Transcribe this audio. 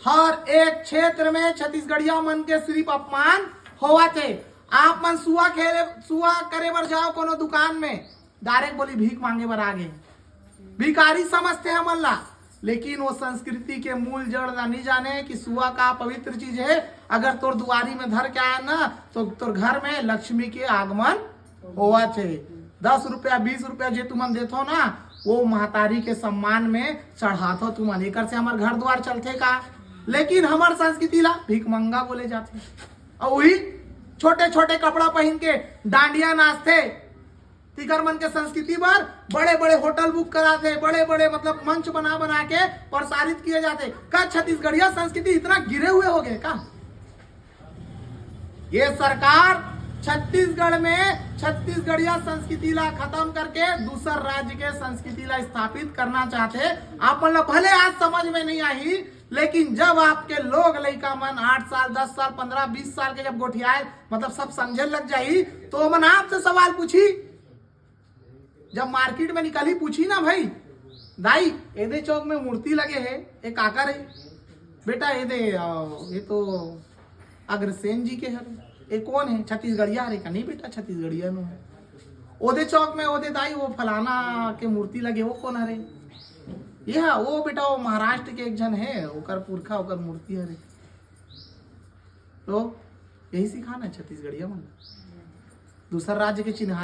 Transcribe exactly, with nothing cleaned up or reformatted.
हर एक क्षेत्र में छत्तीसगढ़िया मन के सिर्फ अपमान होवत हे। आप मन सुआ खेले, सुआ करे बर जाओ कोनो दुकान में, डायरेक्ट बोली भीख मांगे बर आ गे, भिखारी समझते हमन ला। लेकिन वो संस्कृति के मूल जड़ ला नहीं जाने कि सुआ का पवित्र चीज है। अगर तोर दुआरी में धर के आए ना, तो तोर घर में लक्ष्मी के आगमन होवत हे। दस रुपया, बीस रुपया जे तुमन देथो ना, वो महतारी के सम्मान में चढ़ाथो तुमन। एकर से हमर घर द्वार चलथे का? लेकिन हमर संस्कृति ला भिखमंगा बोले जाथे। और वही छोटे छोटे कपड़ा पहन के डांडिया नाचथे। तिकर मन के संस्कृति बर बड़े बड़े होटल बुक कराथे, बड़े बड़े मतलब मंच बना बना के प्रसारित किए जाथे। का छत्तीसगढ़िया संस्कृति इतना गिरे हुए हो गए का? ये सरकार छत्तीसगढ़ में छत्तीसगढ़िया संस्कृति ला खत्म करके दूसर राज्य के संस्कृति ला स्थापित करना चाहथे। आप मन ला भले आज समझ में नहीं आही, लेकिन जब आपके लोग लइका मन आठ साल, दस साल, पन्द्रह, बीस साल के जब गोठियाए, मतलब सब समझे लग जाही, तो ओमन आपसे सवाल पूछी। जब मार्केट में निकलही, पूछी ना, "भाई, दाई, एदे चौक में मूर्ति लगे हे, ए काकर हे?" "बेटा, एदे, अ, ये तो अग्रसेन जी के हरे।" "ए कौन हे?" "छत्तीसगढ़िया हरे।" "का नहीं बेटा, छत्तीसगढ़िया नो हे।" "ओदे चौक में, ओदे दाई, वो फलाना के मूर्ति लगे, वो कौन हरे?" "ये हा, वो बेटा, वो महाराष्ट्र के एक झन हे, ओकर पुरखा, ओकर मूर्ति हरे।" तो यही सिखाना है छत्तीसगढ़िया मन ला। दूसर राज्य के चिन्ह